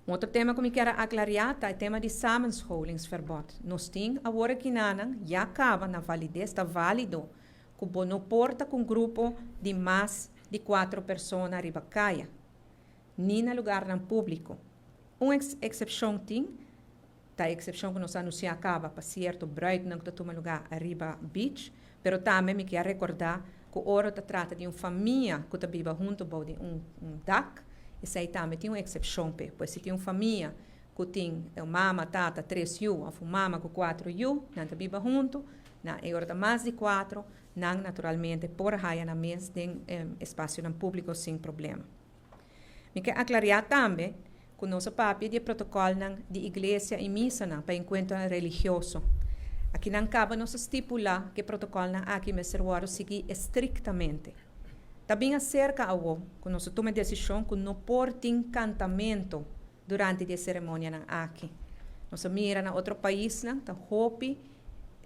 Un otro tema ku mi kier aklará ta e tema di samenscholingsverbod. Nos tin awor akinan ya kaba na valides, ta válido ku bo no por ta ku un grupo di mas di kuater persona riba kaya, ni na lugánan públiko. Un eksepshon tin, ta eksepshon ku nos a anunsiá kaba pa sierto bruidnan ku ta tuma lugá riba beach, pero tambe mi kier rekordá ku ora ta trata di un famia ku ta biba huntu bou di un dak, esei tambe tin un eksepshon p'e. Pues si tin un famia ku tin un mama, tata, tres yu, òf un mama ku kuater yu, nan ta biba huntu, na e ora ta mas di kuater, nan naturalmente por haya nan mes den espasionan públiko sin problema. Mi ke aklará tambe ku nos a papia di e protokòlnan di iglesia i misanan pa enkuentronan religioso. Akinan kaba nos a stipulá ku e protokòlnan aki mester wòrdu sigui estriktamente. Ta bin aserka awo ku nos a tuma e desishon ku no por tin kantamentu durante di e seremonianan aki. Nos a mira na otro paisnan ta hopi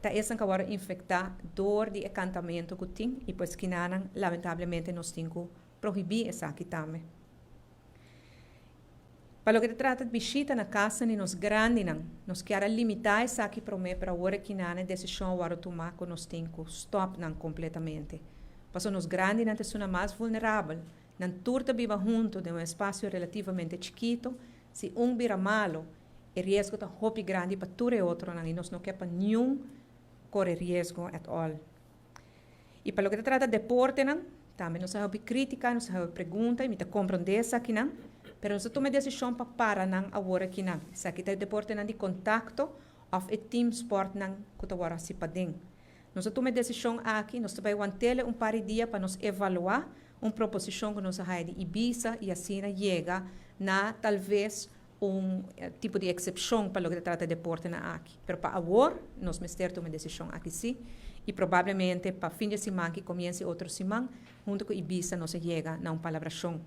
ta esnan ku a wòrdu infektá dor di e kantamentu ku tin i pues kinanan lamentablemente nos tin ku prohibí esaki tambe. Pa loke ta trata di bishita na kas di nos grandinan, nos kier a limitá esaki promé, pero awor akinan e desishon a wòrdu tumá ku nos tin ku stòp nan kompletamente. Pasobra nos grandinan ta esunnan mas vulnerabel. Nan tur ta biba huntu den un espasio relativamente chikitu. Si un bira malu, e riesgo ta hopi grandi pa tur e otronan i nos no ke pa niun kore riesgo at all. I pa loke ta trata deportenan, tambe nos a hopi krítika, nos a hopi pregunta i mi ta komprondé esakinan, pero nos a tuma e desishon pa para nan awor akinan. Esaki ta e deportenan di kontakto òf e teamsportnan ku ta wòrdu hasi paden. Nos a tuma e desishon aki, nos ta bai want'el un par di dia pa nos evaluá un proposishon ku nos a haya di Ibisa i asina yega na talves un tipo di eksepshon pa loke ta trata deportenan aki. Pero pa awor nos mester tuma e desishon aki sí i probablemente pa fin di e siman ki komiensa e otro siman huntu ku Ibisa nos a yega na un palabrashon.